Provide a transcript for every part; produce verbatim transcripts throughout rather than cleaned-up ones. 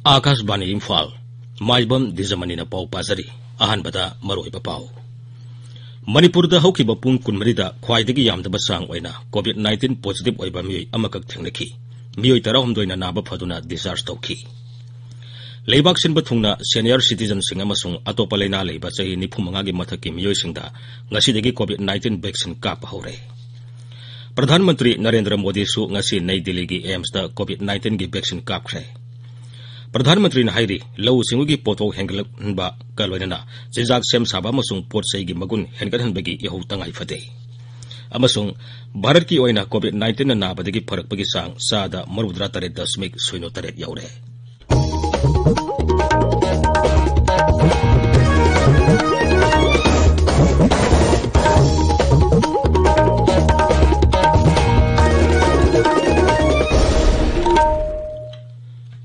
ꯑꯥꯀꯥꯁꯕꯥꯅꯤ ꯏꯝꯐꯥꯜ, ꯃꯥꯏꯕꯝ ꯗꯤꯖꯃꯅꯤꯅ ꯄꯥꯎ ꯄꯥꯖꯔꯤ꯫ ꯑꯍꯥꯟꯕꯗ ꯃꯔꯨꯑꯣꯏꯕ ꯄꯥꯎ꯫ ꯃꯅꯤꯄꯨꯔꯗ ꯍꯧꯈꯤꯕ ꯄꯨꯡ ꯀꯨꯟꯃꯔꯤꯗ ꯈ꯭ꯋꯥꯏꯗꯒꯤ ꯌꯥꯝꯗꯕ ꯆꯥꯡ ꯑꯣꯏꯅ COVID nineteen positive ꯑꯣꯏꯕ ꯃꯤꯑꯣꯏ ꯑꯃꯈꯛ ꯊꯦꯡꯅꯈꯤ꯫ ꯃꯤꯑꯣꯏ ꯇꯔꯥꯍꯨꯝꯗꯣꯏꯅ ꯅꯥꯕ ꯐꯗꯨꯅ discharge ꯇꯧꯈꯤ꯫ ꯂꯩꯕꯥꯛ ꯁꯤꯟꯕ ꯊꯨꯡꯅ senior citizenꯁꯤꯡ ꯑꯃꯁꯨꯡ ꯑꯇꯣꯞꯄ ꯂꯩꯅꯥ ꯂꯩꯕ ꯆꯍꯤ ꯅꯤꯐꯨ ꯃꯉꯥꯒꯤ ꯃꯊꯛꯀꯤ ꯃꯤꯑꯣꯏꯁꯤꯡꯗ ꯉꯁꯤꯗꯒꯤ COVID nineteen vaccine ꯀꯥꯞꯄ ꯍꯧꯔꯦ꯫ ꯄ꯭ꯔꯙꯥꯟ ꯃꯟꯇ꯭ꯔꯤ ꯅꯔꯦꯟꯗ꯭ꯔ ꯃꯣꯗꯤꯁꯨ ꯉꯁꯤ ꯅꯩ ꯗꯤꯜꯂꯤꯒꯤ AIIMSꯇ COVID nineteenꯒꯤ vaccine ꯀꯥꯞꯈ꯭ꯔꯦ꯫ ꯄ꯭ꯔꯙꯥꯟ ꯃꯟꯇ꯭ꯔꯤꯅ ꯍꯥꯏꯔꯤ, ꯂꯧꯎ ꯁꯤꯡꯎꯒꯤ ꯄꯣꯠꯊꯣꯛ ꯍꯦꯟꯒꯠꯍꯟꯕꯒ ꯂꯣꯏꯅꯅ ꯆꯤꯟꯖꯥꯛ ꯁꯦꯝ ꯁꯥꯕ ꯑꯃꯁꯨꯡ ꯄꯣꯠ ꯆꯩꯒꯤ ꯃꯒꯨꯟ ꯍꯦꯟꯒꯠꯍꯟꯕꯒꯤ ꯏꯍꯧ ꯇꯉꯥꯏ ꯐꯗꯦ꯫ ꯑꯃꯁꯨꯡ ꯚꯥꯔꯠꯀꯤ ꯑꯣꯏꯅ COVID nineteenꯅ ꯅꯥꯕꯗꯒꯤ ꯐꯔꯛꯄꯒꯤ ꯆꯥꯡ ꯆꯥꯗ ꯃꯧꯗ꯭ꯔꯥ ꯇꯔꯦꯠ ꯗꯁꯃꯤꯛ ꯁꯤꯅꯣ ꯇꯔꯦꯠ ꯌꯧꯔꯦ꯫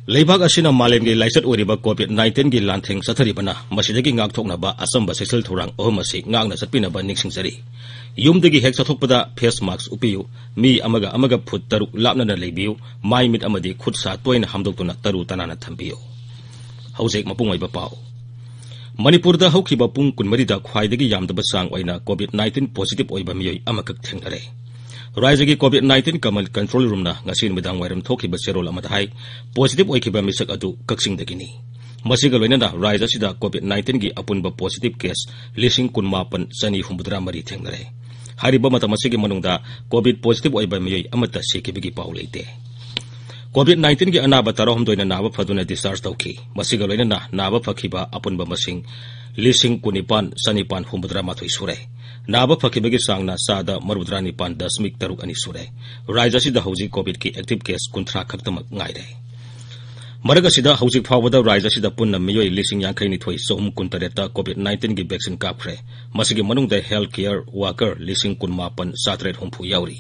ꯂꯩꯕꯥꯛ ꯑꯁꯤꯅ ꯃꯥꯂꯦꯝꯒꯤ ꯂꯥꯏꯆꯠ ꯑꯣꯏꯔꯤꯕ COVID nineteenꯒꯤ ꯂꯥꯟꯊꯦꯡ ꯆꯠꯊꯔꯤꯕꯅ ꯃꯁꯤꯗꯒꯤ ꯉꯥꯛꯊꯣꯛꯅꯕ ꯑꯆꯝꯕ ꯆꯦꯛꯁꯤꯜ ꯊꯧꯔꯥꯡ ꯑꯍꯨꯝ ꯑꯁꯤ ꯉꯥꯛꯅ ꯆꯠꯄꯤꯅꯕ ꯅꯤꯡꯁꯤꯡꯖꯔꯤ꯫ ꯌꯨꯝꯗꯒꯤ ꯍꯦꯛ ꯆꯠꯊꯣꯛꯄꯗ face mask ꯎꯞꯄꯤꯌꯨ꯫ ꯃꯤ ꯑꯃꯒ ꯑꯃꯒ ꯐꯨꯠ ꯇꯔꯨꯛ ꯂꯥꯞꯅꯅ ꯂꯩꯕꯤꯌꯨ꯫ ꯃꯥꯏ ꯃꯤꯠ ꯑꯃꯗꯤ ꯈꯨꯠ ꯁꯥ ꯇꯣꯏꯅ ꯍꯥꯝꯗꯣꯛꯇꯨꯅ ꯇꯔꯨ ꯇꯅꯥꯟꯅ ꯊꯝꯕꯤꯌꯨ꯫ ꯍꯧꯖꯤꯛ ꯃꯄꯨꯡ ꯑꯣꯏꯕ ꯄꯥꯎ꯫ ꯃꯅꯤꯄꯨꯔꯗ ꯍꯧꯈꯤꯕ ꯄꯨꯡ ꯀꯨꯟꯃꯔꯤꯗ ꯈ꯭ꯋꯥꯏꯗꯒꯤ ꯌꯥꯝꯗꯕ ꯆꯥꯡ ꯑꯣꯏꯅ COVID nineteen positive ꯑꯣꯏꯕ ꯃꯤꯑꯣꯏ ꯑꯃꯈꯛ ꯊꯦꯡꯅꯔꯦ꯫ ꯔꯥꯖ꯭ꯌꯒꯤ COVID nineteen command control roomꯅ ꯉꯁꯤ ꯅꯨꯃꯤꯗꯥꯡ ꯋꯥꯏꯔꯝ ꯊꯣꯛꯈꯤꯕ ꯆꯦꯔꯣꯜ ꯑꯃꯗ ꯍꯥꯏ, positive ꯑꯣꯏꯈꯤꯕ ꯃꯤꯁꯛ ꯑꯗꯨ ꯀꯛꯆꯤꯡꯗꯒꯤꯅꯤ꯫ ꯃꯁꯤꯒ ꯂꯣꯏꯅꯅ ꯔꯥꯖ꯭ꯌ ꯑꯁꯤꯗ COVID nineteenꯒꯤ ꯑꯄꯨꯟꯕ positive case ꯂꯤꯁꯤꯡ ꯀꯨꯟꯃꯥꯄꯟ ꯆꯅꯤ ꯍꯨꯝꯐꯨꯇꯔꯥ ꯃꯔꯤ ꯊꯦꯡꯅꯔꯦ꯫ ꯍꯥꯏꯔꯤꯕ ꯃꯇꯝ ꯑꯁꯤꯒꯤ ꯃꯅꯨꯡꯗ COVID positive ꯑꯣꯏꯕ ꯃꯤꯑꯣꯏ ꯑꯃꯠꯇ ꯁꯤꯈꯤꯕꯒꯤ ꯄꯥꯎ ꯂꯩꯇꯦ꯫ COVID nineteenꯒꯤ ꯑꯅꯥꯕ ꯇꯔꯥꯍꯨꯝꯗꯣꯏꯅ ꯅꯥꯕ ꯐꯗꯨꯅ discharge ꯇꯧꯈꯤ꯫ ꯃꯁꯤꯒ ꯂꯣꯏꯅꯅ ꯅꯥꯕ ꯐꯈꯤꯕ ꯑꯄꯨꯟꯕ ꯃꯁꯤꯡ ꯂꯤꯁꯤꯡ ꯀꯨꯟꯅꯤꯄꯥꯟ ꯆꯅꯤꯄꯥꯟ ꯍꯨꯝꯐꯨꯇꯔꯥ ꯃꯥꯊꯣꯏ ꯁꯨꯔꯦ꯫ ꯅꯥꯕ ꯐꯈꯤꯕꯒꯤ ꯆꯥꯡꯅ ꯆꯥꯗ ꯃꯧꯗ꯭ꯔꯥ ꯅꯤꯄꯥꯟ ꯗꯁꯃꯤꯛ ꯇꯔꯨꯛ ꯑꯅꯤ ꯁꯨꯔꯦ꯫ ꯔꯥꯖ꯭ꯌ ꯑꯁꯤꯗ ꯍꯧꯖꯤꯛ COVIDꯀꯤ active case ꯀꯨꯟꯊ꯭ꯔꯥ ꯈꯛꯇꯃꯛ ꯉꯥꯏꯔꯦ꯫ ꯃꯔꯛ ꯑꯁꯤꯗ, ꯍꯧꯖꯤꯛ ꯐꯥꯎꯕꯗ ꯔꯥꯖ꯭ꯌ ꯑꯁꯤꯗ ꯄꯨꯟꯅ ꯃꯤꯑꯣꯏ ꯂꯤꯁꯤꯡ ꯌꯥꯡꯈꯩ ꯅꯤꯊꯣꯏ ꯆꯍꯨꯝ ꯀꯨꯟꯇꯔꯦꯠꯇ COVID nineteenꯒꯤ vaccine ꯀꯥꯞꯈ꯭ꯔꯦ꯫ ꯃꯁꯤꯒꯤ ꯃꯅꯨꯡꯗ health care worker ꯂꯤꯁꯤꯡ ꯀꯨꯟꯃꯥꯄꯟ ꯆꯥꯇꯔꯦꯠ ꯍꯨꯝꯐꯨ ꯌꯥꯎꯔꯤ꯫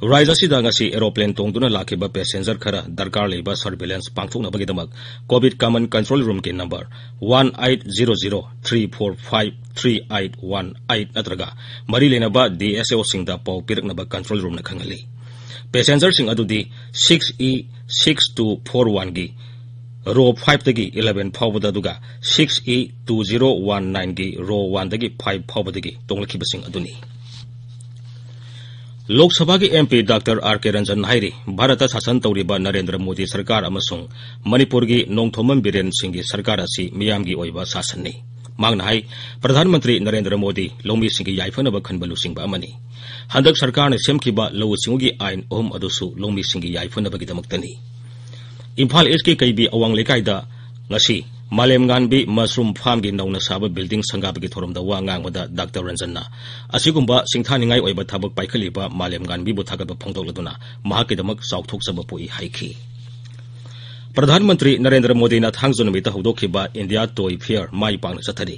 ꯔꯥꯖ꯭ꯌ ꯑꯁꯤꯗ ꯉꯁꯤ aeroplane ꯇꯣꯡꯗꯨꯅ ꯂꯥꯛꯈꯤꯕ passenger ꯈꯔ ꯗꯔꯀꯥꯔ ꯂꯩꯕ surveillance ꯄꯥꯡꯊꯣꯛꯅꯕꯒꯤꯗꯃꯛ COVID command control roomꯒꯤ number one eight zero zero three four five three eight one eight ꯅꯠꯇ꯭ꯔꯒ ꯃꯔꯤ ꯂꯩꯅꯕ DSOꯁꯤꯡꯗ ꯄꯥꯎ ꯄꯤꯔꯛꯅꯕ control roomꯅ ꯈꯪꯍꯜꯂꯤ꯫ Passengerꯁꯤꯡ ꯑꯗꯨꯗꯤ six E six two four oneꯒꯤ ꯔꯣ ꯐꯥꯏꯚꯇꯒꯤ ꯏꯂꯚꯦꯟ ꯐꯥꯎꯕꯗ, ꯑꯗꯨꯒ six E two zero one ꯅꯥꯏꯟꯒꯤ ꯔꯣ ꯋꯥꯟꯗꯒꯤ ꯐꯥꯏꯚ ꯐꯥꯎꯕꯗꯒꯤ ꯇꯣꯡꯂꯛꯈꯤꯕꯁꯤꯡ ꯑꯗꯨꯅꯤ꯫ ꯂꯣꯛ ꯁꯚꯥꯒꯤ ꯑꯦꯝ ꯄꯤ ꯗꯥꯛꯇꯔ ꯑꯥꯔ ꯀꯦ ꯔꯟꯖꯟ ꯍꯥꯏꯔꯤ, ꯚꯥꯔꯠꯇ ꯁꯥꯁꯟ ꯇꯧꯔꯤꯕ ꯅꯔꯦꯟꯗ꯭ꯔ ꯃꯣꯗꯤ ꯁꯔꯀꯥꯔ ꯑꯃꯁꯨꯡ ꯃꯅꯤꯄꯨꯔꯒꯤ ꯅꯣꯡꯊꯣꯝꯕꯝ ꯕꯤꯔꯦꯟ ꯁꯤꯡꯒꯤ ꯁꯔꯀꯥꯔ ꯑꯁꯤ ꯃꯤꯌꯥꯝꯒꯤ ꯑꯣꯏꯕ ꯁꯥꯁꯟꯅꯤ꯫ ꯃꯍꯥꯛꯅ ꯍꯥꯏ, ꯄ꯭ꯔꯙꯥꯟ ꯃꯟꯇ꯭ꯔꯤ ꯅꯔꯦꯟꯗ꯭ꯔ ꯃꯣꯗꯤ ꯂꯧꯃꯤꯁꯤꯡꯒꯤ ꯌꯥꯏꯐꯅꯕ ꯈꯟꯕ ꯂꯨꯆꯤꯡꯕ ꯑꯃꯅꯤ꯫ ꯍꯟꯗꯛ ꯁꯔꯀꯥꯔꯅ ꯁꯦꯝꯈꯤꯕ ꯂꯧꯎ ꯁꯤꯡꯎꯒꯤ ꯑꯥꯏꯟ ꯑꯍꯨꯝ ꯑꯗꯨꯁꯨ ꯂꯧꯃꯤꯁꯤꯡꯒꯤ ꯌꯥꯏꯐꯅꯕꯒꯤꯗꯃꯛꯇꯅꯤ꯫ ꯏꯝꯐꯥꯜ ꯏꯁꯀꯤ ꯀꯩꯕꯤ ꯑꯋꯥꯡ ꯂꯩꯀꯥꯏꯗ ꯉꯁꯤ ꯃꯥꯂꯦꯝ ꯉꯥꯟꯕꯤ ꯃꯁꯔꯨꯝ ꯐꯥꯝꯒꯤ ꯅꯧꯅ ꯁꯥꯕ ꯕꯤꯜꯗꯤꯡ ꯁꯪꯒꯥꯕꯒꯤ ꯊꯧꯔꯝꯗ ꯋꯥ ꯉꯥꯡꯕꯗ ꯗꯥꯛꯇꯔ ꯔꯟꯖꯟꯅ ꯑꯁꯤꯒꯨꯝꯕ ꯁꯤꯡꯊꯥꯅꯤꯡꯉꯥꯏ ꯑꯣꯏꯕ ꯊꯕꯛ ꯄꯥꯏꯈꯠꯂꯤꯕ ꯃꯥꯂꯦꯝ ꯉꯥꯟꯕꯤꯕꯨ ꯊꯥꯒꯠꯄ ꯐꯣꯡꯗꯣꯛꯂꯗꯨꯅ ꯃꯍꯥꯛꯀꯤꯗꯃꯛ ꯆꯥꯎꯊꯣꯛꯆꯕ ꯄꯣꯛꯏ ꯍꯥꯏꯈꯤ꯫ ꯄ꯭ꯔꯙꯥꯟ ꯃꯟꯇ꯭ꯔꯤ ꯅꯔꯦꯟꯗ꯭ꯔ ꯃꯣꯗꯤꯅ ꯊꯥꯡꯖ ꯅꯨꯃꯤꯠꯇ ꯍꯧꯗꯣꯛꯈꯤꯕ ꯏꯟꯗꯤꯌꯥ ꯇꯣꯏ ꯐꯤꯌꯔ ꯃꯥꯏ ꯄꯥꯛꯅ ꯆꯠꯊꯔꯤ꯫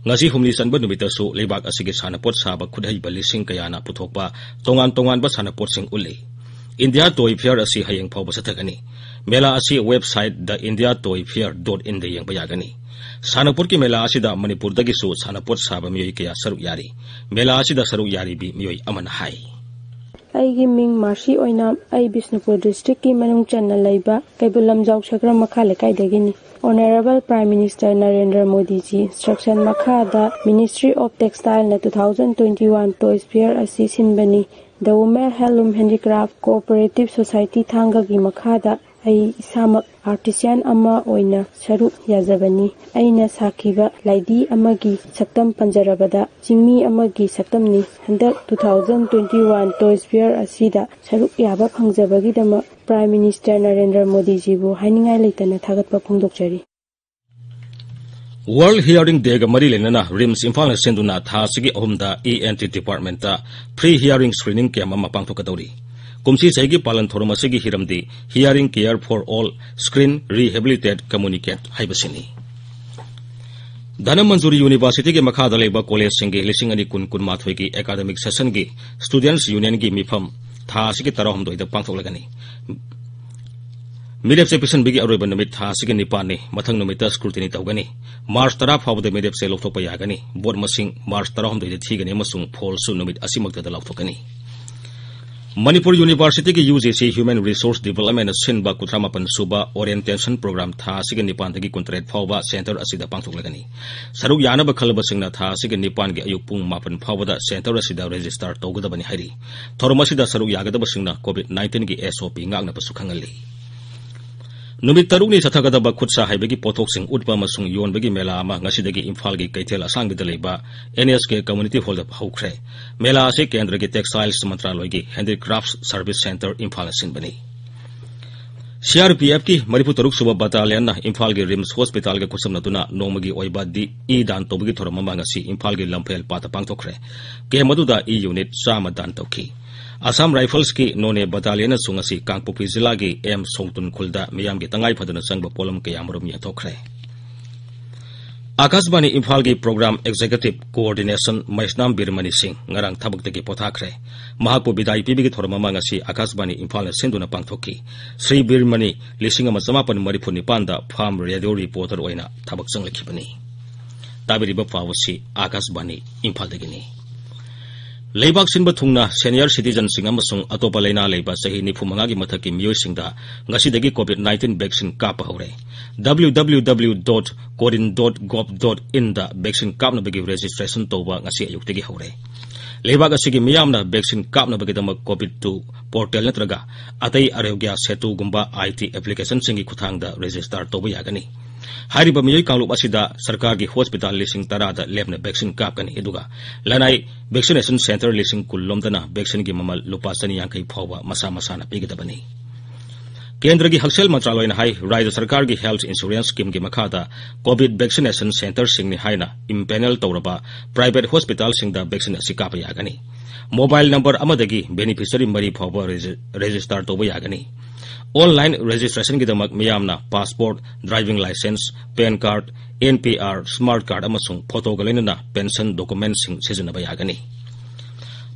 ꯉꯁꯤ ꯍꯨꯝꯅꯤ ꯆꯟꯕ ꯅꯨꯃꯤꯠꯇꯁꯨ ꯂꯩꯕꯥꯛ ꯑꯁꯤꯒꯤ ꯁꯥꯟꯅꯄꯣꯠ ꯁꯥꯕ ꯈꯨꯠꯍꯩꯕ ꯂꯤꯁꯤꯡ ꯀꯌꯥꯅ ꯄꯨꯊꯣꯛꯄ ꯇꯣꯉꯥꯟ ꯇꯣꯉꯥꯟꯕ ꯁꯥꯟꯅꯄꯣꯠꯁꯤꯡ ꯎꯠꯂꯤ꯫ ꯏꯟꯗꯤꯌꯥ ꯇꯣꯏ ꯐꯤꯌꯔ ꯑꯁꯤ ꯍꯌꯦꯡ ꯐꯥꯎꯕ ꯆꯠꯊꯒꯅꯤ꯫ ꯃꯦꯂꯥ ꯑꯁꯤ ꯋꯦꯕꯁꯥꯏꯠ ꯗ ꯏꯟꯗꯤꯌꯥ ꯇꯣꯏ ꯐꯤꯌꯔ ꯗꯣꯠ ꯏꯟꯗ ꯌꯦꯡꯕ ꯌꯥꯒꯅꯤ꯫ ꯁꯥꯟꯅꯄꯣꯠꯀꯤ ꯃꯦꯂꯥ ꯑꯁꯤꯗ ꯃꯅꯤꯄꯨꯔꯗꯒꯤꯁꯨ ꯁꯥꯟꯅꯄꯣꯠ ꯁꯥꯕ ꯃꯤꯑꯣꯏ ꯀꯌꯥ ꯁꯔꯨꯛ ꯌꯥꯔꯤ꯫ ꯃꯦꯂꯥ ꯑꯁꯤꯗ ꯁꯔꯨꯛ ꯌꯥꯔꯤꯕꯤ ꯃꯤꯑꯣꯏ ꯑꯃꯅ ꯍꯥꯏ꯫ ꯑꯩꯒꯤ ꯃꯤꯡ ꯃꯥꯔꯁꯤ ꯑꯣꯏꯅꯥꯝ, ꯑꯩ ꯕꯤꯁꯅꯨꯄꯨꯔ ꯗꯤꯁꯇ꯭ꯔꯤꯛꯀꯤ ꯃꯅꯨꯡ ꯆꯟꯅ ꯂꯩꯕ ꯀꯩꯕꯨꯜ ꯂꯝꯖꯥꯎ ꯁꯒ꯭ꯔꯥꯝ ꯃꯈꯥ ꯂꯩꯀꯥꯏꯗꯒꯤꯅꯤ꯫ Honourable prime minister Narendra Modiji instruction ꯃꯈꯥꯗ Ministry of Textileꯅ two thousand twenty-one Toys Fair ꯑꯁꯤ ꯁꯤꯟꯕꯅꯤ꯫ The Women Handloom Handicraft Cooperative Society ꯊꯥꯡꯒꯒꯤ ꯃꯈꯥꯗ ꯑꯩ ꯏꯁꯥꯃꯛ ꯑꯥꯔꯇꯤꯁꯤꯌꯥꯟ ꯑꯃ ꯑꯣꯏꯅ ꯁꯔꯨꯛ ꯌꯥꯖꯕꯅꯤ꯫ ꯑꯩꯅ ꯁꯥꯈꯤꯕ ꯂꯥꯏꯙꯤ ꯑꯃꯒꯤ ꯁꯛꯇꯝ ꯄꯟꯖꯔꯕꯗ, ꯆꯤꯡꯃꯤ ꯑꯃꯒꯤ ꯁꯛꯇꯝꯅꯤ꯫ ꯍꯟꯗꯛ two thousand twenty-one Toys Fair ꯑꯁꯤꯗ ꯁꯔꯨꯛ ꯌꯥꯕ ꯐꯪꯖꯕꯒꯤꯗꯃꯛ ꯄ꯭ꯔꯥꯏꯝ ꯃꯤꯅꯤꯁꯇꯔ ꯅꯔꯦꯟꯗ꯭ꯔ ꯃꯣꯗꯤꯖꯤꯕꯨ ꯍꯥꯏꯅꯤꯡꯉꯥꯏ ꯂꯩꯇꯅ ꯊꯥꯒꯠꯄ ꯐꯣꯡꯗꯣꯛꯆꯔꯤ꯫ World Hearing Dayꯒ ꯃꯔꯤ ꯂꯩꯅꯅ ꯔꯤꯝꯁ ꯏꯝꯐꯥꯜꯅ ꯁꯤꯟꯗꯨꯅ ꯊꯥ ꯑꯁꯤꯒꯤ ꯑꯍꯨꯝꯗ E N T department free hearing screening camp ꯑꯃ ꯄꯥꯡꯊꯣꯛꯀꯗꯧꯔꯤ꯫ ꯀꯨꯝꯁꯤ ꯆꯍꯤꯒꯤ ꯄꯥꯂꯟ ꯊꯧꯔꯝ ꯑꯁꯤꯒꯤ ꯍꯤꯔꯝꯗꯤ Hearing Care for All, Screen Rehabilitate, Communicate ꯍꯥꯏꯕꯁꯤꯅꯤ꯫ ꯙꯅꯃꯟꯖꯨꯔꯤ ꯌꯨꯅꯤꯚꯔꯁꯤꯇꯤꯒꯤ ꯃꯈꯥꯗ ꯂꯩꯕ ꯀꯣꯂꯦꯖꯁꯤꯡꯒꯤ ꯂꯤꯁꯤꯡ ꯑꯅꯤ ꯀꯨꯟ ꯀꯨꯟꯃꯥꯊꯣꯏꯒꯤ ꯑꯦꯀꯥꯗꯃꯤꯛ ꯁꯦꯁꯟꯒꯤ ꯁ꯭ꯇꯨꯗꯦꯟꯠꯁ ꯌꯨꯅꯤꯌꯟꯒꯤ ꯃꯤꯐꯝ ꯊꯥ ꯑꯁꯤꯒꯤ ꯇꯔꯥꯍꯨꯝꯗꯣꯏꯗ ꯄꯥꯡꯊꯣꯛꯂꯒꯅꯤ꯫ ꯃꯤꯔꯦꯞꯆꯦ ꯄꯤꯁꯟꯕꯒꯤ ꯑꯔꯣꯏꯕ ꯅꯨꯃꯤꯠ ꯊꯥ ꯑꯁꯤꯒꯤ ꯅꯤꯄꯥꯟꯅꯤ꯫ ꯃꯊꯪ ꯅꯨꯃꯤꯠꯇ scrutiny ꯇꯧꯒꯅꯤ꯫ ꯃꯥꯔꯆ ꯇꯔꯥ ꯐꯥꯎꯕꯗ ꯃꯤꯔꯦꯞꯆꯦ ꯂꯧꯊꯣꯛꯄ ꯌꯥꯒꯅꯤ꯫ ꯚꯣꯠ ꯃꯁꯤꯡ ꯃꯥꯔꯆ ꯇꯔꯥꯍꯨꯝꯗꯣꯏꯗ ꯊꯤꯒꯅꯤ ꯑꯃꯁꯨꯡ ꯐꯣꯜꯁꯨ ꯅꯨꯃꯤꯠ ꯑꯁꯤꯃꯛꯇꯗ ꯂꯥꯎꯊꯣꯛꯀꯅꯤ꯫ ꯃꯅꯤꯄꯨꯔ ꯌꯨꯅꯤꯚꯔꯁꯤꯇꯤꯒꯤ UGC Human Resource Development ꯅ ꯁꯤꯟꯕ ꯀꯨꯟꯊ꯭ꯔꯥ ꯃꯥꯄꯟ ꯁꯨꯕ orientation program ꯊꯥ ꯑꯁꯤꯒꯤ ꯅꯤꯄꯥꯟꯗꯒꯤ ꯀꯨꯟꯇꯔꯦꯠ ꯐꯥꯎꯕ centre ꯑꯁꯤꯗ ꯄꯥꯡꯊꯣꯛꯂꯒꯅꯤ꯫ ꯁꯔꯨꯛ ꯌꯥꯅꯕ ꯈꯜꯂꯕꯁꯤꯡꯅ ꯊꯥ ꯑꯁꯤꯒꯤ ꯅꯤꯄꯥꯟꯒꯤ ꯑꯌꯨꯛ ꯄꯨꯡ ꯃꯥꯄꯟ ꯐꯥꯎꯕꯗ centre ꯑꯁꯤꯗ register ꯇꯧꯒꯗꯕꯅꯤ ꯍꯥꯏꯔꯤ꯫ ꯊꯧꯔꯝ ꯑꯁꯤꯗ ꯁꯔꯨꯛ ꯌꯥꯒꯗꯕꯁꯤꯡꯅ COVID nineteen ꯒꯤ SOP ꯉꯥꯛꯅꯕꯁꯨ ꯈꯪꯍꯜꯂꯤ꯫ ꯅꯨꯃꯤꯠ ꯇꯔꯨꯛꯅꯤ ꯆꯠꯊꯒꯗꯕ ꯈꯨꯠꯁꯥ ꯍꯩꯕꯒꯤ ꯄꯣꯠꯊꯣꯛꯁꯤꯡ ꯎꯠꯄ ꯑꯃꯁꯨꯡ ꯌꯣꯟꯕꯒꯤ ꯃꯦꯂꯥ ꯑꯃ ꯉꯁꯤꯗꯒꯤ ꯏꯝꯐꯥꯜꯒꯤ ꯀꯩꯊꯦꯜ ꯑꯁꯥꯡꯕꯤꯗ ꯂꯩꯕ NSK Community Hall ꯗ ꯍꯧꯈ꯭ꯔꯦ꯫ ꯃꯦꯂꯥ ꯑꯁꯤ ꯀꯦꯟꯗ꯭ꯔꯒꯤ Textiles ꯃꯟꯇ꯭ꯔꯥꯂꯣꯏꯒꯤ Handicrafts Service Centre ꯏꯝꯐꯥꯜꯅ ꯁꯤꯟꯕꯅꯤ꯫ CRPF ꯀꯤ ꯃꯔꯤꯐꯨ ꯇꯔꯨꯛ ꯁꯨꯕ battalion ꯅ ꯏꯝꯐꯥꯜꯒꯤ RIMS Hospital ꯒ ꯈꯨꯠꯁꯝꯅꯗꯨꯅ ꯅꯣꯡꯃꯒꯤ ꯑꯣꯏꯕ ꯗꯤ-, ꯏ ꯗꯥꯟ ꯇꯧꯕꯒꯤ ꯊꯧꯔꯝ ꯑꯃ ꯉꯁꯤ ꯏꯝꯐꯥꯜꯒꯤ ꯂꯝꯐꯦꯜ ꯄꯥꯠꯇ ꯄꯥꯡꯊꯣꯛꯈ꯭ꯔꯦ꯫ ꯀꯦꯝꯞ ꯑꯗꯨꯗ ꯏ unit ꯆꯥꯝꯃ ꯗꯥꯟ ꯇꯧꯈꯤ꯫ Assam Rifles ꯀꯤ ꯅꯣꯅꯦ battalion ꯅꯁꯨ ꯉꯁꯤ ꯀꯥꯡꯄꯣꯛꯄꯤ ꯖꯤꯂꯥꯒꯤ M ꯁꯣꯡꯇꯨꯟ ꯈꯨꯜꯗ ꯃꯤꯌꯥꯝꯒꯤ ꯇꯉꯥꯏ ꯐꯗꯅ ꯆꯪꯕ ꯄꯣꯠꯂꯝ ꯀꯌꯥꯃꯔꯨꯝ ꯌꯦꯟꯊꯣꯛꯈ꯭ꯔꯦ꯫ ꯑꯥꯀꯥꯁꯕꯥꯅꯤ ꯏꯝꯐꯥꯜꯒꯤ Program Executive Coordination ꯃꯩꯁꯅꯥꯝ ꯕꯤꯔꯃꯅꯤ ꯁꯤꯡ ꯉꯔꯥꯡ ꯊꯕꯛꯇꯒꯤ ꯄꯣꯊꯥꯈ꯭ꯔꯦ꯫ ꯃꯍꯥꯛꯄꯨ ꯕꯤꯗꯥꯏ ꯄꯤꯕꯒꯤ ꯊꯧꯔꯝ ꯑꯃ ꯉꯁꯤ ꯑꯥꯀꯥꯁꯕꯥꯅꯤ ꯏꯝꯐꯥꯜꯅ ꯁꯤꯟꯗꯨꯅ ꯄꯥꯡꯊꯣꯛꯈꯤ꯫ ꯁ꯭ꯔꯤ ꯕꯤꯔꯃꯅꯤ ꯂꯤꯁꯤꯡ ꯑꯃ ꯆꯃꯥꯄꯟ ꯃꯔꯤꯐꯨ ꯅꯤꯄꯥꯟꯗ farm radio reporter ꯑꯣꯏꯅ ꯊꯕꯛ ꯆꯪꯂꯛꯈꯤꯕꯅꯤ꯫ ꯇꯥꯕꯤꯔꯤꯕ ꯄꯥꯎ ꯑꯁꯤ ꯑꯥꯀꯥꯁꯕꯥꯅꯤ ꯏꯝꯐꯥꯜꯗꯒꯤꯅꯤ꯫ ꯂꯩꯕꯥꯛ ꯁꯤꯟꯕ ꯊꯨꯡꯅ senior citizen ꯁꯤꯡ ꯑꯃꯁꯨꯡ ꯑꯇꯣꯞꯄ ꯂꯩꯅꯥ ꯂꯩꯕ ꯆꯍꯤ ꯅꯤꯐꯨ ꯃꯉꯥꯒꯤ ꯃꯊꯛꯀꯤ ꯃꯤꯑꯣꯏꯁꯤꯡꯗ ꯉꯁꯤꯗꯒꯤ COVID nineteen vaccine ꯀꯥꯞꯄ ꯍꯧꯔꯦ꯫ W W W dot corin dot gov dot in the vaccine ꯀꯥꯞꯅꯕꯒꯤ registration ꯇꯧꯕ ꯉꯁꯤ ꯑꯌꯨꯛꯇꯒꯤ ꯍꯧꯔꯦ꯫ ꯂꯩꯕꯥꯛ ꯑꯁꯤꯒꯤ ꯃꯤꯌꯥꯝꯅ vaccine ꯀꯥꯞꯅꯕꯒꯤꯗꯃꯛ COVID two portal ꯅꯠꯇ꯭ꯔꯒ ꯑꯇꯩ ꯑꯥꯔꯣꯒ꯭ꯌ ꯁꯦꯇꯨꯒꯨꯝꯕ IT application ꯁꯤꯡꯒꯤ ꯈꯨꯠꯊꯥꯡꯗ register ꯇꯧꯕ ꯌꯥꯒꯅꯤ꯫ ꯍꯥꯏꯔꯤꯕ ꯃꯤꯑꯣꯏ ꯀꯥꯡꯂꯨꯞ ꯑꯁꯤꯗ ꯁꯔꯀꯥꯔꯒꯤ hospital ꯂꯤꯁꯤꯡ ꯇꯔꯥꯗ ꯂꯦꯞꯅ vaccine ꯀꯥꯞꯀꯅꯤ, ꯑꯗꯨꯒ ꯂꯅꯥꯏ vaccination centre ꯂꯤꯁꯤꯡ ꯀꯨꯟ ꯂꯣꯝꯗꯅ vaccine ꯒꯤ ꯃꯃꯜ ꯂꯨꯄꯥ ꯆꯅꯤ ꯌꯥꯡꯈꯩ ꯐꯥꯎꯕ ꯃꯁꯥ ꯃꯁꯥꯅ ꯄꯤꯒꯗꯕꯅꯤ꯫ ꯀꯦꯟꯗ꯭ꯔꯒꯤ ꯍꯛꯁꯦꯜ ꯃꯟꯇ꯭ꯔꯥꯂꯣꯏꯅ ꯍꯥꯏ, ꯔꯥꯖ꯭ꯌ ꯁꯔꯀꯥꯔꯒꯤ health insurance scheme ꯒꯤ ꯃꯈꯥꯗ COVID vaccination centre ꯁꯤꯡꯅꯤ ꯍꯥꯏꯅ empanel ꯇꯧꯔꯕ private hospital ꯁꯤꯡꯗ vaccine ꯑꯁꯤ ꯀꯥꯞꯄ ꯌꯥꯒꯅꯤ꯫ Mobile number ꯑꯃꯗꯒꯤ beneficiary ꯃꯔꯤ ꯐꯥꯎꯕ regi-, register ꯇꯧꯕ ꯌꯥꯒꯅꯤ꯫ Online registration ꯒꯤꯗꯃꯛ ꯃꯤꯌꯥꯝꯅ passport, driving licence, PAN card, NPR, smart card ꯑꯃꯁꯨꯡ photo ꯒ ꯂꯣꯏꯅꯅ pension document ꯁꯤꯡ ꯁꯤꯖꯤꯟꯅꯕ ꯌꯥꯒꯅꯤ꯫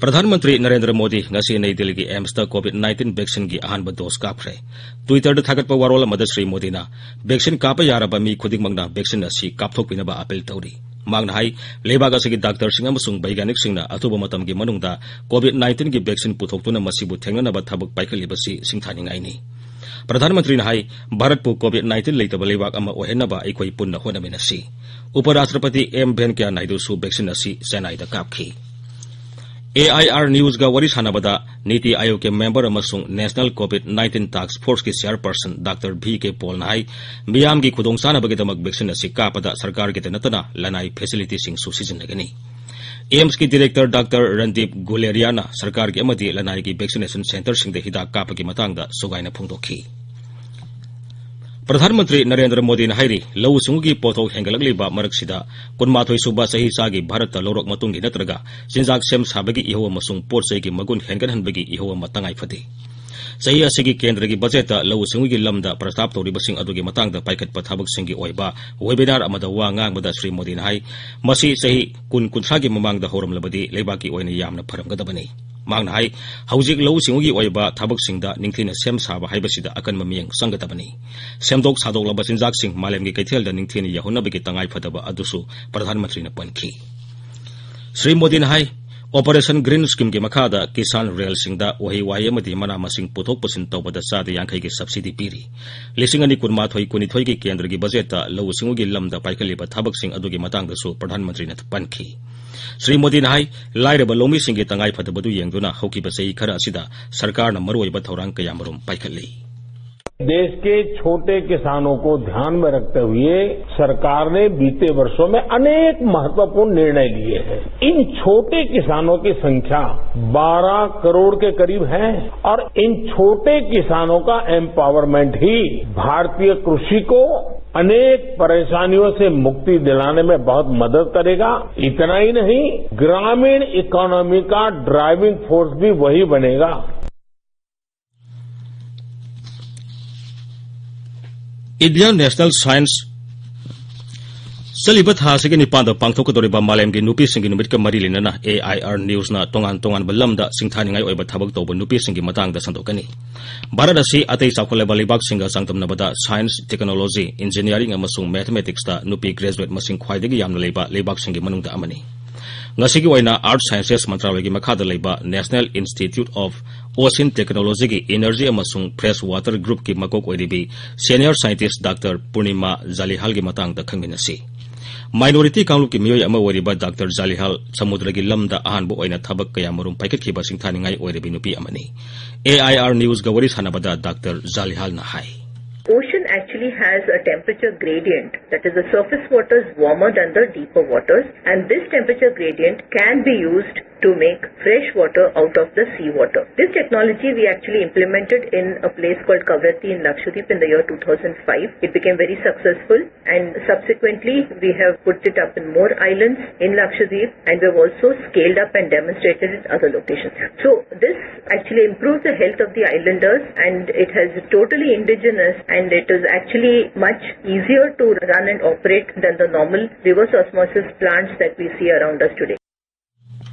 ꯄ꯭ꯔꯙꯥꯟ ꯃꯟꯇ꯭ꯔꯤ ꯅꯔꯦꯟꯗ꯭ꯔ ꯃꯣꯗꯤ ꯉꯁꯤ ꯅꯩ ꯗꯤꯜꯂꯤꯒꯤ AIIMS ꯇ COVID nineteen vaccine ꯒꯤ ꯑꯍꯥꯟꯕ dose ꯀꯥꯞꯈ꯭ꯔꯦ꯫ Twitter ꯗ ꯊꯥꯒꯠꯄ ꯋꯥꯔꯣꯜ ꯑꯃꯗ ꯁ꯭ꯔꯤ ꯃꯣꯗꯤꯅ vaccine ꯀꯥꯞꯄ ꯌꯥꯔꯕ ꯃꯤ ꯈꯨꯗꯤꯡꯃꯛꯅ vaccine ꯑꯁꯤ ꯀꯥꯞꯊꯣꯛꯄꯤꯅꯕ appeal ꯇꯧꯔꯤ꯫ ꯃꯍꯥꯛꯅ ꯍꯥꯏ, ꯂꯩꯕꯥꯛ ꯑꯁꯤꯒꯤ ꯗꯥꯛꯇꯔꯁꯤꯡ ꯑꯃꯁꯨꯡ ꯕꯩꯒ꯭ꯌꯥꯅꯤꯛꯁꯤꯡꯅ ꯑꯊꯨꯕ ꯃꯇꯝꯒꯤ ꯃꯅꯨꯡꯗ COVID nineteen ꯒꯤ vaccine ꯄꯨꯊꯣꯛꯇꯨꯅ ꯃꯁꯤꯕꯨ ꯊꯦꯡꯅꯅꯕ ꯊꯕꯛ ꯄꯥꯏꯈꯠꯂꯤꯕꯁꯤ ꯁꯤꯡꯊꯥꯅꯤꯡꯉꯥꯏꯅꯤ꯫ ꯄ꯭ꯔꯙꯥꯟ ꯃꯟꯇ꯭ꯔꯤꯅ ꯍꯥꯏ, ꯚꯥꯔꯠꯄꯨ COVID nineteen ꯂꯩꯇꯕ ꯂꯩꯕꯥꯛ ꯑꯃ ꯑꯣꯏꯍꯟꯅꯕ ꯑꯩꯈꯣꯏ ꯄꯨꯟꯅ ꯍꯣꯠꯅꯃꯤꯟꯅꯁꯤ꯫ ꯎꯄ ꯔꯥꯁꯇ꯭ꯔꯄꯇꯤ ꯑꯦꯝ ꯚꯦꯟꯀꯌꯥ ꯅꯥꯏꯗꯨꯁꯨ vaccine ꯑꯁꯤ ꯆꯦꯟꯅꯥꯏꯗ ꯀꯥꯞꯈꯤ꯫ AIR Newsꯒ ꯋꯥꯔꯤ ꯁꯥꯟꯅꯕꯗ ꯅꯤꯇꯤ ꯑꯥꯌꯣꯒꯀꯤ member ꯑꯃꯁꯨꯡ National COVID nineteen Task Forceꯀꯤ chairperson Doctor V K Paulꯅ ꯍꯥꯏ, ꯃꯤꯌꯥꯝꯒꯤ ꯈꯨꯗꯣꯡꯆꯥꯅꯕꯒꯤꯗꯃꯛ vaccine ꯑꯁꯤ ꯀꯥꯞꯄꯗ ꯁꯔꯀꯥꯔꯒꯤꯗ ꯅꯠꯇꯅ ꯂꯅꯥꯏ facilityꯁꯤꯡꯁꯨ ꯁꯤꯖꯤꯟꯅꯒꯅꯤ꯫ AIIMSꯀꯤ director Doctor Randeep Guleriaꯅ ꯁꯔꯀꯥꯔꯒꯤ ꯑꯃꯗꯤ ꯂꯅꯥꯏꯒꯤ vaccination centreꯁꯤꯡꯗ ꯍꯤꯗꯥꯛ ꯀꯥꯞꯄꯒꯤ ꯃꯇꯥꯡꯗ ꯁꯨꯒꯥꯏꯅ ꯐꯣꯡꯗꯣꯛꯈꯤ꯫ ꯄ꯭ꯔꯙꯥꯟ ꯃꯟꯇ꯭ꯔꯤ ꯅꯔꯦꯟꯗ꯭ꯔ ꯃꯣꯗꯤꯅ ꯍꯥꯏꯔꯤ, ꯂꯧꯎ ꯁꯤꯡꯎꯒꯤ ꯄꯣꯠꯊꯣꯛ ꯍꯦꯟꯒꯠꯂꯛꯂꯤꯕ ꯃꯔꯛꯁꯤꯗ ꯀꯨꯟꯃꯥꯊꯣꯏ ꯁꯨꯕ ꯆꯍꯤ ꯆꯥꯒꯤ ꯚꯥꯔꯠꯇ ꯂꯧꯔꯣꯛ ꯃꯇꯨꯡꯒꯤ ꯅꯠꯇ꯭ꯔꯒ ꯆꯤꯟꯖꯥꯛ ꯁꯦꯝ ꯁꯥꯕꯒꯤ ꯏꯍꯧ ꯑꯃꯁꯨꯡ ꯄꯣꯠ ꯆꯩꯒꯤ ꯃꯒꯨꯟ ꯍꯦꯟꯒꯠꯍꯟꯕꯒꯤ ꯏꯍꯧ ꯑꯃ ꯇꯉꯥꯏ ꯐꯗꯦ꯫ ꯆꯍꯤ ꯑꯁꯤꯒꯤ ꯀꯦꯟꯗ꯭ꯔꯒꯤ ꯕꯖꯦꯠꯇ ꯂꯧꯎ ꯁꯤꯡꯎꯒꯤ ꯂꯝꯗ ꯄ꯭ꯔꯁꯇꯥꯞ ꯇꯧꯔꯤꯕꯁꯤꯡ ꯑꯗꯨꯒꯤ ꯃꯇꯥꯡꯗ ꯄꯥꯏꯈꯠꯄ ꯊꯕꯛꯁꯤꯡꯒꯤ ꯑꯣꯏꯕ webinar ꯑꯃꯗ ꯋꯥ ꯉꯥꯡꯕꯗ ꯁ꯭ꯔꯤ ꯃꯣꯗꯤꯅ ꯍꯥꯏ, ꯃꯁꯤ ꯆꯍꯤ ꯀꯨꯟ ꯀꯨꯟꯊ꯭ꯔꯥꯒꯤ ꯃꯃꯥꯡꯗ ꯍꯧꯔꯝꯂꯕꯗꯤ ꯂꯩꯕꯥꯛꯀꯤ ꯑꯣꯏꯅ ꯌꯥꯝꯅ ꯐꯔꯝꯒꯗꯕꯅꯤ꯫ ꯃꯍꯥꯛꯅ ꯍꯥꯏ, ꯍꯧꯖꯤꯛ ꯂꯧꯎ ꯁꯤꯡꯎꯒꯤ ꯑꯣꯏꯕ ꯊꯕꯛꯁꯤꯡꯗ ꯅꯤꯡꯊꯤꯅ ꯁꯦꯝ ꯁꯥꯕ ꯍꯥꯏꯕꯁꯤꯗ ꯑꯀꯟꯕ ꯃꯤꯠꯌꯦꯡ ꯆꯪꯒꯗꯕꯅꯤ꯫ ꯁꯦꯝꯗꯣꯛ ꯁꯥꯗꯣꯛꯂꯕ ꯆꯤꯟꯖꯥꯛꯁꯤꯡ ꯃꯥꯂꯦꯝꯒꯤ ꯀꯩꯊꯦꯜꯗ ꯅꯤꯡꯊꯤꯅ ꯌꯧꯍꯟꯅꯕꯒꯤ ꯇꯉꯥꯏꯐꯗꯕ ꯑꯗꯨꯁꯨ ꯄ꯭ꯔꯙꯥꯟ ꯃꯟꯇ꯭ꯔꯤꯅ ꯄꯟꯈꯤ꯫ ꯁ꯭ꯔꯤ ꯃꯣꯗꯤꯅ ꯍꯥꯏ, Operation Green Schemeꯒꯤ ꯃꯈꯥꯗ ꯀꯤꯁꯥꯟ ꯔꯦꯜꯁꯤꯡꯗ ꯎꯍꯩ ꯋꯥꯍꯩ ꯑꯃꯗꯤ ꯃꯅꯥ ꯃꯁꯤꯡ ꯄꯨꯊꯣꯛ ꯄꯨꯁꯤꯟ ꯇꯧꯕꯗ ꯆꯥꯗ ꯌꯥꯡꯈꯩꯒꯤ subsidy ꯄꯤꯔꯤ꯫ ꯂꯤꯁꯤꯡ ꯑꯅꯤ ꯀꯨꯟꯃꯥꯊꯣꯏ ꯀꯨꯟꯅꯤꯊꯣꯏꯒꯤ ꯀꯦꯟꯗ꯭ꯔꯒꯤ ꯕꯖꯦꯠꯇ ꯂꯧꯎ ꯁꯤꯡꯎꯒꯤ ꯂꯝꯗ ꯄꯥꯏꯈꯠꯂꯤꯕ ꯊꯕꯛꯁꯤꯡ ꯑꯗꯨꯒꯤ ꯃꯇꯥꯡꯗꯁꯨ ꯄ꯭ꯔꯙꯥꯟ ꯃꯟꯇ꯭ꯔꯤꯅ ꯄꯟꯈꯤ꯫ ꯁ꯭ꯔꯤ ꯃꯣꯗꯤꯅ ꯍꯥꯏ, ꯂꯥꯏꯔꯕ ꯂꯧꯃꯤꯁꯤꯡꯒꯤ ꯇꯉꯥꯏꯐꯗꯕꯗꯨ ꯌꯦꯡꯗꯨꯅ ꯍꯧꯈꯤꯕ ꯆꯍꯤ ꯈꯔ ꯑꯁꯤꯗ ꯁꯔꯀꯥꯔꯅ ꯃꯔꯨꯑꯣꯏꯕ ꯊꯧꯔꯥꯡ ꯀꯌꯥꯃꯔꯨꯝ ꯄꯥꯏꯈꯠꯂꯤ꯫ देश के छोटे किसानों को ध्यान में रखते हुए सरकार ने बीते वर्षों में अनेक महत्वपूर्ण निर्णय लिए हैं। इन छोटे किसानों की संख्या बारह करोड़ के करीब है और इन छोटे किसानों का एम्पावरमेंट ही भारतीय कृषि को अनेक परेशानियों से मुक्ति दिलाने में बहुत मदद करेगा। इतना ही नहीं, ग्रामीण इकोनॉमी का ड्राइविंग फोर्स भी वही बनेगा। Indian National Science ꯆꯠꯂꯤꯕ ꯊꯥ ꯑꯁꯤꯒꯤ ꯅꯤꯄꯥꯟꯗ ꯄꯥꯡꯊꯣꯛꯀꯗꯧꯔꯤꯕ ꯃꯥꯂꯦꯝꯒꯤ ꯅꯨꯄꯤꯁꯤꯡꯒꯤ ꯅꯨꯃꯤꯠꯀ ꯃꯔꯤ ꯂꯩꯅꯅ A I R Newsꯅ ꯇꯣꯉꯥꯟ ꯇꯣꯉꯥꯟꯕ ꯂꯝꯗ ꯁꯤꯡꯊꯥꯅꯤꯡꯉꯥꯏ ꯑꯣꯏꯕ ꯊꯕꯛ ꯇꯧꯕ ꯅꯨꯄꯤꯁꯤꯡꯒꯤ ꯃꯇꯥꯡꯗ ꯁꯟꯗꯣꯛꯀꯅꯤ꯫ ꯚꯥꯔꯠ ꯑꯁꯤ ꯑꯇꯩ ꯆꯥꯎꯈꯠꯂꯕ ꯂꯩꯕꯥꯛꯁꯤꯡꯒ ꯆꯥꯡꯗꯝꯅꯕꯗ science, technology, engineering ꯑꯃꯁꯨꯡ mathematicsꯇ ꯅꯨꯄꯤ graduate ꯃꯁꯤꯡ ꯈ꯭ꯋꯥꯏꯗꯒꯤ ꯌꯥꯝꯅ ꯂꯩꯕ ꯂꯩꯕꯥꯛꯁꯤꯡꯒꯤ ꯃꯅꯨꯡꯗ ꯑꯃꯅꯤ꯫ ꯉꯁꯤꯒꯤ ꯑꯣꯏꯅ Earth Sciences ꯃꯟꯇ꯭ꯔꯥꯂꯣꯏꯒꯤ ꯃꯈꯥꯗ ꯂꯩꯕ National Institute of Ocean Technologyꯒꯤ Energy ꯑꯃꯁꯨꯡ Fresh Water Groupꯀꯤ ꯃꯀꯣꯛ ꯑꯣꯏꯔꯤꯕꯤ senior scientist Doctor ꯄꯨꯔꯅꯤꯃꯥ ꯖꯥꯂꯤꯍꯥꯜꯒꯤ ꯃꯇꯥꯡꯗ ꯈꯪꯃꯤꯟꯅꯁꯤ꯫ Minority ꯀꯥꯡꯂꯨꯞꯀꯤ ꯃꯤꯑꯣꯏ ꯑꯃ ꯑꯣꯏꯔꯤꯕ Doctor ꯖꯥꯂꯤꯍꯥꯜ ꯁꯃꯨꯗ꯭ꯔꯒꯤ ꯂꯝꯗ ꯑꯍꯥꯟꯕ ꯑꯣꯏꯅ ꯊꯕꯛ ꯀꯌꯥꯃꯔꯨꯝ ꯄꯥꯏꯈꯠꯈꯤꯕ ꯁꯤꯡꯊꯥꯅꯤꯡꯉꯥꯏ ꯑꯣꯏꯔꯕꯤ ꯅꯨꯄꯤ ꯑꯃꯅꯤ꯫ A I R Newsꯒ ꯋꯥꯔꯤ ꯁꯥꯟꯅꯕꯗ Doctor ꯖꯥꯂꯤꯍꯥꯜꯅ high. Ocean actually has a temperature gradient, that is, the surface water is warmer than the deeper waters, and this temperature gradient can be used to make fresh water out of the sea water. This technology we actually implemented in a place called Kavaratti in Lakshadweep in the year two thousand five. It became very successful, and subsequently we have put it up in more islands in Lakshadweep, and we've also scaled up and demonstrated it in other locations. So this actually improves the health of the islanders, and it has totally indigenous, and it is actually much easier to run and operate than the normal reverse osmosis plants that we see around us today.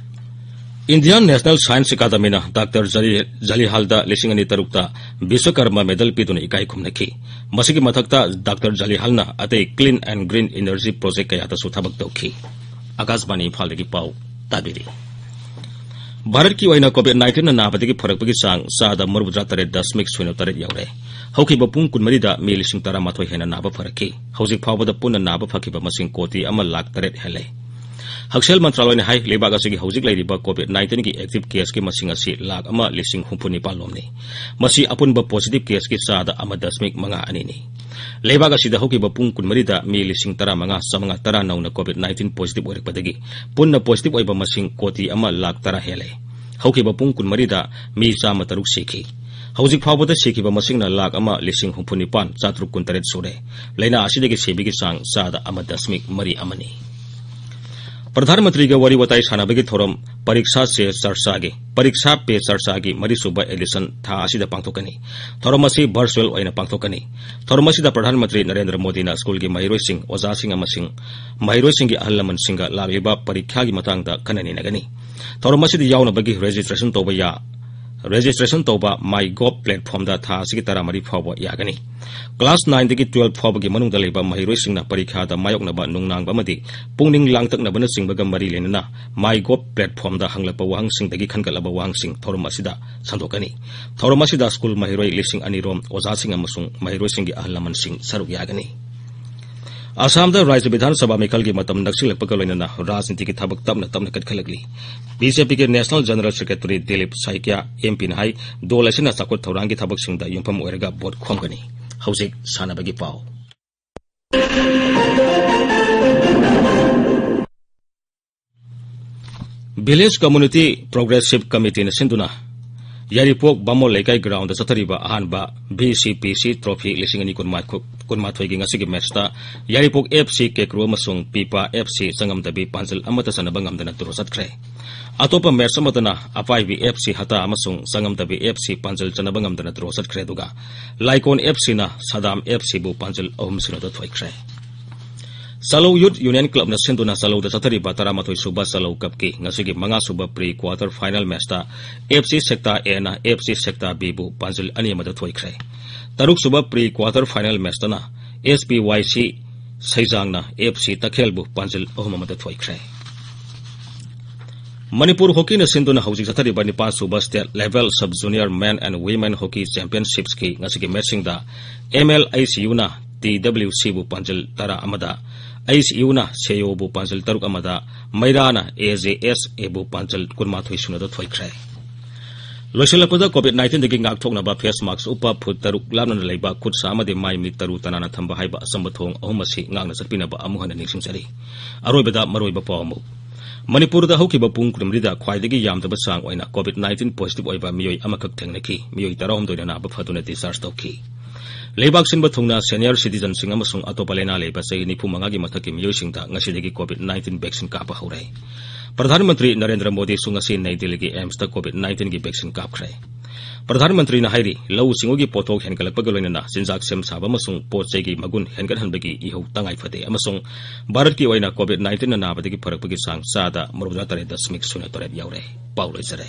Indian National Science Academyꯅ Doctor ꯖꯂꯤ-, ꯖꯥꯂꯤꯍꯥꯜꯗ ꯂꯤꯁꯤꯡ ꯑꯅꯤ ꯇꯔꯨꯛꯇ ꯕꯤꯁ꯭ꯋꯀꯔꯃ medal ꯄꯤꯗꯨꯅ ꯏꯀꯥꯏ ꯈꯨꯝꯅꯈꯤ꯫ ꯃꯁꯤꯒꯤ ꯃꯊꯛꯇ Doctor ꯖꯥꯂꯤꯍꯥꯜꯅ ꯑꯇꯩ clean and green energy project ꯀꯌꯥꯗꯁꯨ ꯊꯕꯛ ꯇꯧꯈꯤ꯫ ꯑꯀꯥꯁꯕꯥꯅꯤ ꯏꯝꯐꯥꯜꯗꯒꯤ ꯄꯥꯎ ꯇꯥꯕꯤꯔꯤ꯫ ꯚꯥꯔꯠꯀꯤ ꯑꯣꯏꯅ COVID nineteen ꯅꯥꯕꯗꯒꯤ ꯐꯔꯛꯄꯒꯤ ꯆꯥꯡ ꯆꯥꯗ ꯃꯔꯤꯐꯨꯇꯔꯥ ꯇꯔꯦꯠ ꯗꯁꯃꯤꯛ ꯁꯤꯅꯣ ꯇꯔꯦꯠ ꯌꯧꯔꯦ꯫ ꯍꯧꯈꯤꯕ ꯄꯨꯡ ꯀꯨꯟꯃꯔꯤꯗ ꯃꯤ ꯂꯤꯁꯤꯡ ꯇꯔꯥꯃꯥꯊꯣꯏ ꯍꯦꯟꯅ ꯅꯥꯕ ꯐꯔꯛꯈꯤ꯫ ꯍꯧꯖꯤꯛ ꯐꯥꯎꯕꯗ ꯄꯨꯟꯅ ꯅꯥꯕ ꯐꯈꯤꯕ ꯃꯁꯤꯡ ꯀꯣꯇꯤ ꯑꯃ ꯂꯥꯈ ꯇꯔꯦꯠ ꯍꯦꯜꯂꯦ꯫ ꯍꯛꯁꯦꯜ ꯃꯟꯇ꯭ꯔꯥꯂꯣꯏꯅ ꯍꯥꯏ, ꯂꯩꯕꯥꯛ ꯑꯁꯤꯒꯤ ꯍꯧꯖꯤꯛ ꯂꯩꯔꯤꯕ COVID nineteenꯒꯤ active caseꯀꯤ ꯃꯁꯤꯡ ꯑꯁꯤ ꯂꯥꯈ ꯑꯃ ꯂꯤꯁꯤꯡ ꯍꯨꯝꯐꯨ ꯅꯤꯄꯥꯟ ꯂꯣꯝꯅꯤ꯫ ꯃꯁꯤ ꯑꯄꯨꯟꯕ positive caseꯀꯤ ꯆꯥꯗ ꯑꯃ ꯗꯁꯃꯤꯛ ꯃꯉꯥ ꯑꯅꯤꯅꯤ꯫ ꯂꯩꯕꯥꯛ ꯑꯁꯤꯗ ꯍꯧꯈꯤꯕ ꯄꯨꯡ ꯀꯨꯟꯃꯔꯤꯗ ꯃꯤ ꯂꯤꯁꯤꯡ ꯇꯔꯥꯃꯉꯥ ꯆꯥꯃꯉꯥ ꯇꯔꯥ ꯅꯧꯅ COVID nineteen positive ꯑꯣꯏꯔꯛꯄꯗꯒꯤ ꯄꯨꯟꯅ positive ꯑꯣꯏꯕ ꯃꯁꯤꯡ ꯀꯣꯇꯤ ꯑꯃ ꯂꯥꯈ ꯇꯔꯥ ꯍꯦꯜꯂꯦ꯫ ꯍꯧꯈꯤꯕ ꯄꯨꯡ ꯀꯨꯟꯃꯔꯤꯗ ꯃꯤ ꯆꯥꯝꯃ ꯇꯔꯨꯛ ꯁꯤꯈꯤ꯫ ꯍꯧꯖꯤꯛ ꯐꯥꯎꯕꯗ ꯁꯤꯈꯤꯕ ꯃꯁꯤꯡꯅ ꯂꯥꯈ ꯑꯃ ꯂꯤꯁꯤꯡ ꯍꯨꯝꯐꯨ ꯅꯤꯄꯥꯟ ꯆꯥꯇ꯭ꯔꯨꯛ ꯀꯨꯟꯇꯔꯦꯠ ꯁꯨꯔꯦ꯫ ꯂꯥꯏꯅꯥ ꯑꯁꯤꯗꯒꯤ ꯁꯤꯕꯒꯤ ꯆꯥꯡ ꯆꯥꯗ ꯑꯃ ꯗꯁꯃꯤꯛ ꯃꯔꯤ ꯑꯃꯅꯤ꯫ ꯄ꯭ꯔꯙꯥꯟ ꯃꯟꯇ꯭ꯔꯤꯒ ꯋꯥꯔꯤ ꯋꯥꯇꯥꯏ ꯁꯥꯟꯅꯕꯒꯤ ꯊꯧꯔꯝ ꯄꯔꯤꯛꯁꯥ ꯄꯦ ꯆꯔꯆꯥꯒꯤ, ꯄꯔꯤꯛꯁꯥ ꯄꯦ ꯆꯔꯆꯥꯒꯤ ꯃꯔꯤꯁꯨꯕ ꯑꯦꯗꯤꯁꯟ ꯊꯥ ꯑꯁꯤꯗ ꯄꯥꯡꯊꯣꯛꯀꯅꯤ꯫ ꯊꯧꯔꯝ ꯑꯁꯤ ꯚꯔꯆꯨꯑꯦꯜ ꯑꯣꯏꯅ ꯄꯥꯡꯊꯣꯛꯀꯅꯤ꯫ ꯊꯧꯔꯝ ꯑꯁꯤꯗ ꯄ꯭ꯔꯙꯥꯟ ꯃꯟꯇ꯭ꯔꯤ ꯅꯔꯦꯟꯗ꯭ꯔ ꯃꯣꯗꯤꯅ ꯁ꯭ꯀꯨꯜꯒꯤ ꯃꯍꯩꯔꯣꯏꯁꯤꯡ, ꯑꯣꯖꯥꯁꯤꯡ ꯑꯃꯁꯨꯡ ꯃꯍꯩꯔꯣꯏꯁꯤꯡꯒꯤ ꯑꯍꯜ ꯂꯃꯟꯁꯤꯡꯒ ꯂꯥꯛꯂꯤꯕ ꯄꯔꯤꯈ꯭ꯌꯥꯒꯤ ꯃꯇꯥꯡꯗ ꯈꯟꯅ ꯅꯩꯅꯒꯅꯤ꯫ ꯊꯧꯔꯝ ꯑꯁꯤꯗ ꯌꯥꯎꯅꯕꯒꯤ ꯔꯦꯖꯤꯁꯇ꯭ꯔꯦꯁꯟ ꯇꯧꯕ ꯌꯥ-, ꯔꯦꯖꯤꯁꯇ꯭ꯔꯦꯁꯟ ꯇꯧꯕ MyGov ꯄ꯭ꯂꯦꯠꯐꯣꯝꯗ ꯊꯥ ꯑꯁꯤꯒꯤ ꯇꯔꯥꯃꯔꯤ ꯐꯥꯎꯕ ꯌꯥꯒꯅꯤ꯫ ꯀ꯭ꯂꯥꯁ ꯅꯥꯏꯟꯗꯒꯤ ꯇꯨꯋꯦꯜꯐ ꯐꯥꯎꯕꯒꯤ ꯃꯅꯨꯡꯗ ꯂꯩꯕ ꯃꯍꯩꯔꯣꯏꯁꯤꯡꯅ ꯄꯔꯤꯈꯥꯗ ꯃꯥꯌꯣꯛꯅꯕ ꯅꯨꯡꯅꯥꯡꯕ ꯑꯃꯗꯤ ꯄꯨꯛꯅꯤꯡ ꯂꯥꯡꯇꯛꯅꯕꯅꯆꯤꯡꯕꯒ ꯃꯔꯤ ꯂꯩꯅꯅ MyGov ꯄ꯭ꯂꯦꯠꯐꯣꯝꯗ ꯍꯪꯂꯛꯄ ꯋꯥꯍꯪꯁꯤꯡꯗꯒꯤ ꯈꯟꯒꯠꯂꯕ ꯋꯥꯍꯪꯁꯤꯡ ꯊꯧꯔꯝ ꯑꯁꯤꯗ ꯁꯟꯗꯣꯛꯀꯅꯤ꯫ ꯊꯧꯔꯝ ꯑꯁꯤꯗ ꯁ꯭ꯀꯨꯜ ꯃꯍꯩꯔꯣꯏ ꯂꯤꯁꯤꯡ ꯑꯅꯤ ꯔꯣꯝ, ꯑꯣꯖꯥꯁꯤꯡ ꯑꯃꯁꯨꯡ ꯃꯍꯩꯔꯣꯏꯁꯤꯡꯒꯤ ꯑꯍꯜ ꯂꯃꯟꯁꯤꯡ ꯁꯔꯨꯛ ꯌꯥꯒꯅꯤ꯫ ꯑꯁꯥꯝꯗ ꯔꯥꯖ꯭ꯌ ꯕꯤꯙꯥꯟ ꯁꯚꯥ ꯃꯤꯈꯜꯒꯤ ꯃꯇꯝ ꯅꯛꯁꯤꯜꯂꯛꯄꯒ ꯂꯣꯏꯅꯅ ꯔꯥꯖꯅꯤꯇꯤꯒꯤ ꯊꯕꯛ ꯇꯞꯅ ꯇꯞꯅ ꯀꯟꯈꯠꯂꯛꯂꯤ꯫ ꯕꯤ ꯖꯦ ꯄꯤꯒꯤ national general secretary Dilip Saikia, M ꯄꯤꯅ ꯍꯥꯏ, ꯗꯣꯜ ꯑꯁꯤꯅ ꯆꯥꯎꯈꯠ ꯊꯧꯔꯥꯡꯒꯤ ꯊꯕꯛꯁꯤꯡꯗ ꯌꯨꯝꯐꯝ ꯑꯣꯏꯔꯒ ꯚꯣꯠ ꯈꯣꯝꯒꯅꯤ꯫ ꯍꯧꯖꯤꯛ ꯁꯥꯟꯅꯕꯒꯤ ꯄꯥꯎ꯫ ꯚꯤꯂꯦꯖ ꯀꯝꯃ꯭ꯌꯨꯅꯤꯇꯤ ꯄ꯭ꯔꯣꯒ꯭ꯔꯦꯁꯤꯚ ꯀꯃꯤꯇꯤꯅ ꯁꯤꯟꯗꯨꯅ ꯌꯥꯏꯔꯤꯄꯣꯛ ꯕꯥꯃꯣꯟ ꯂꯩꯀꯥꯏ ꯒ꯭ꯔꯥꯎꯟꯗ ꯆꯠꯊꯔꯤꯕ ꯑꯍꯥꯟꯕ ꯚꯤ ꯁꯤ ꯄꯤ ꯁꯤ ꯇ꯭ꯔꯣꯐꯤ ꯂꯤꯁꯤꯡ ꯑꯅꯤ ꯀꯨꯟꯃꯥꯊꯣꯏꯒꯤ ꯉꯁꯤꯒꯤ ꯃꯦꯠꯁꯇ ꯌꯥꯏꯔꯤꯄꯣꯛ ꯑꯦꯐ ꯁꯤ ꯀꯦꯀ꯭ꯔꯨ ꯑꯃꯁꯨꯡ ꯄꯤꯄꯥ ꯑꯦꯐ ꯁꯤ ꯆꯉꯝꯗꯕꯤ ꯄꯥꯟꯖꯜ ꯑꯃꯠꯇ ꯆꯟꯅꯕ ꯉꯝꯗꯅ ꯗ꯭ꯔꯣ ꯆꯠꯈ꯭ꯔꯦ꯫ ꯑꯇꯣꯞꯄ ꯃꯦꯠꯁ ꯑꯃꯗꯅ ꯑꯄꯥꯏꯕꯤ ꯑꯦꯐ ꯁꯤ ꯍꯇꯥ ꯑꯃꯁꯨꯡ ꯆꯉꯝꯗꯕꯤ ꯑꯦꯐ ꯁꯤ ꯄꯥꯟꯖꯜ ꯆꯟꯅꯕ ꯉꯝꯗꯅ ꯗ꯭ꯔꯣ ꯆꯠꯈ꯭ꯔꯦ, ꯑꯗꯨꯒ ꯂꯥꯏꯀꯣꯟ ꯑꯦꯐ ꯁꯤꯅ ꯁꯗꯥꯝ ꯑꯦꯐ ꯁꯤꯕꯨ ꯄꯥꯟꯖꯜ ꯑꯍꯨꯝ ꯁꯤꯅꯣꯗ ꯊꯣꯏꯈ꯭ꯔꯦ꯫ ꯆꯂꯧ ꯌꯨꯠ ꯌꯨꯅꯤꯌꯟ ꯀ꯭ꯂꯕꯅ ꯁꯤꯟꯗꯨꯅ ꯆꯂꯧꯗ ꯆꯠꯊꯔꯤꯕ ꯇꯔꯥꯃꯥꯊꯣꯏ ꯁꯨꯕ ꯆꯂꯧ ꯀꯞꯀꯤ ꯉꯁꯤꯒꯤ ꯃꯉꯥ ꯁꯨꯕ ꯄ꯭ꯔꯤ ꯀ꯭ꯋꯥꯇꯔ ꯐꯥꯏꯅꯦꯜ ꯃꯦꯠꯁꯇ ꯑꯦꯐ ꯁꯤ ꯁꯦꯛꯇꯥ ꯑꯦꯅ ꯑꯦꯐ ꯁꯤ ꯁꯦꯛꯇꯥ ꯕꯤꯕꯨ ꯄꯥꯟꯖꯜ ꯑꯅꯤ ꯑꯃꯗ ꯊꯣꯏꯈ꯭ꯔꯦ꯫ ꯇꯔꯨꯛ ꯁꯨꯕ ꯄ꯭ꯔꯤ ꯀ꯭ꯋꯥꯇꯔ ꯐꯥꯏꯅꯦꯜ ꯃꯦꯠꯁꯇꯅ ꯑꯦꯁ ꯄꯤ ꯋꯥꯏ ꯁꯤ ꯁꯩꯖꯥꯡꯅ ꯑꯦꯐ ꯁꯤ ꯇꯈꯦꯜꯕꯨ ꯄꯥꯟꯖꯜ ꯑꯍꯨꯝ ꯑꯃꯗ ꯊꯣꯏꯈ꯭ꯔꯦ꯫ ꯃꯅꯤꯄꯨꯔ ꯍꯣꯀꯤꯅ ꯁꯤꯟꯗꯨꯅ ꯍꯧꯖꯤꯛ ꯆꯠꯊꯔꯤꯕ ꯅꯤꯄꯥꯟ ꯁꯨꯕ state level sub junior men and women hockey ꯆꯦꯝꯄꯤꯌꯟꯁꯤꯞꯁꯀꯤ ꯉꯁꯤꯒꯤ ꯃꯦꯠꯁꯁꯤꯡꯗ ꯑꯦꯝ ꯑꯦꯜ ꯑꯩꯆ ꯌꯨꯅ ꯇꯤ ꯗꯕ꯭ꯂꯤꯎ ꯁꯤꯕꯨ ꯄꯥꯟꯖꯜ ꯇꯔꯥ ꯑꯃꯗ, ꯑꯩꯆ ꯌꯨꯅ ꯁꯦꯌꯣꯕꯨ ꯄꯥꯟꯖꯜ ꯇꯔꯨꯛ ꯑꯃꯗ, ꯃꯩꯔꯥꯅ ꯑꯦ ꯖꯦ ꯑꯦꯁ ꯑꯦꯕꯨ ꯄꯥꯟꯖꯜ ꯀꯨꯟꯃꯥꯊꯣꯏ ꯁꯤꯅꯣꯗ ꯊꯣꯏꯈ꯭ꯔꯦ꯫ ꯂꯣꯏꯁꯤꯜꯂꯛꯄꯗ, ꯀꯣꯚꯤꯗ ꯅꯥꯏꯟꯇꯤꯟꯗꯒꯤ ꯉꯥꯛꯊꯣꯛꯅꯕ ꯐꯦꯁ ꯃꯥꯛꯁ ꯎꯞꯄ, ꯐꯨꯠ ꯇꯔꯨꯛ ꯂꯥꯞꯅꯅ ꯂꯩꯕ, ꯈꯨꯠ ꯁꯥ ꯑꯃꯗꯤ ꯃꯥꯏ ꯃꯤꯠ ꯇꯔꯨ ꯇꯅꯥꯟꯅ ꯊꯝꯕ ꯍꯥꯏꯕ ꯑꯆꯝꯕ ꯊꯣꯡ ꯑꯍꯨꯝ ꯑꯁꯤ ꯉꯥꯛꯅ ꯆꯠꯄꯤꯅꯕ ꯑꯃꯨꯛ ꯍꯟꯅ ꯅꯤꯡꯁꯤꯡꯖꯔꯤ꯫ ꯑꯔꯣꯏꯕꯗ ꯃꯔꯨꯑꯣꯏꯕ ꯄꯥꯎ ꯑꯃꯨꯛ꯫ ꯃꯅꯤꯄꯨꯔꯗ ꯍꯧꯈꯤꯕ ꯄꯨꯡ ꯀꯨꯟꯃꯔꯤꯗ ꯈ꯭ꯋꯥꯏꯗꯒꯤ ꯌꯥꯝꯗꯕ ꯆꯥꯡ ꯑꯣꯏꯅ ꯀꯣꯚꯤꯗ ꯅꯥꯏꯟꯇꯤꯟ ꯄꯣꯖꯤꯇꯤꯚ ꯑꯣꯏꯕ ꯃꯤꯑꯣꯏ ꯑꯃꯈꯛ ꯊꯦꯡꯅꯈꯤ꯫ ꯃꯤꯑꯣꯏ ꯇꯔꯥꯍꯨꯝꯗꯣꯏꯅ ꯅꯥꯕ ꯐꯗꯨꯅ ꯗꯤꯁꯆꯥꯔꯖ ꯇꯧꯈꯤ꯫ ꯂꯩꯕꯥꯛ ꯁꯤꯟꯕ ꯊꯨꯡꯅ senior citizenꯁꯤꯡ ꯑꯃꯁꯨꯡ ꯑꯇꯣꯞꯄ ꯂꯥꯏꯅꯥ ꯂꯩꯕ ꯆꯍꯤ ꯅꯤꯐꯨ ꯃꯉꯥꯒꯤ ꯃꯊꯛꯀꯤ ꯃꯤꯑꯣꯏꯁꯤꯡꯗ ꯉꯁꯤꯗꯒꯤ COVID nineteen vaccine ꯀꯥꯞꯄ ꯍꯧꯔꯦ꯫ ꯄ꯭ꯔꯙꯥꯟ ꯃꯟꯇ꯭ꯔꯤ ꯅꯔꯦꯟꯗ꯭ꯔ ꯃꯣꯗꯤꯁꯨ ꯉꯁꯤ ꯅꯩ ꯗꯤꯜꯂꯤꯒꯤ AIIMSꯇ COVID nineteenꯒꯤ vaccine ꯀꯥꯞꯈ꯭ꯔꯦ꯫ ꯄ꯭ꯔꯙꯥꯟ ꯃꯟꯇ꯭ꯔꯤꯅ ꯍꯥꯏꯔꯤ, ꯂꯧꯎ ꯁꯤꯡꯎꯒꯤ ꯄꯣꯠꯊꯣꯛ ꯍꯦꯟꯒꯠꯂꯛꯄꯒ ꯂꯣꯏꯅꯅ ꯆꯤꯟꯖꯥꯛ ꯁꯦꯝ ꯁꯥꯕ ꯑꯃꯁꯨꯡ ꯄꯣꯠ ꯆꯩꯒꯤ ꯃꯒꯨꯟ ꯍꯦꯟꯒꯠꯍꯟꯕꯒꯤ ꯏꯍꯧ ꯇꯉꯥꯏ ꯐꯗꯦ ꯑꯃꯁꯨꯡ ꯚꯥꯔꯠꯀꯤ ꯑꯣꯏꯅ COVID nineteenꯅ ꯅꯥꯕꯗꯒꯤ ꯐꯔꯛꯄꯒꯤ ꯆꯥꯡ ꯆꯥꯗ ꯃꯧꯗ꯭ꯔꯥ ꯇꯔꯦꯠ ꯗꯁꯃꯤꯛ ꯁꯤꯅꯣ ꯇꯔꯦꯠ ꯌꯧꯔꯦ꯫ ꯄꯥꯎ ꯂꯣꯏꯖꯔꯦ꯫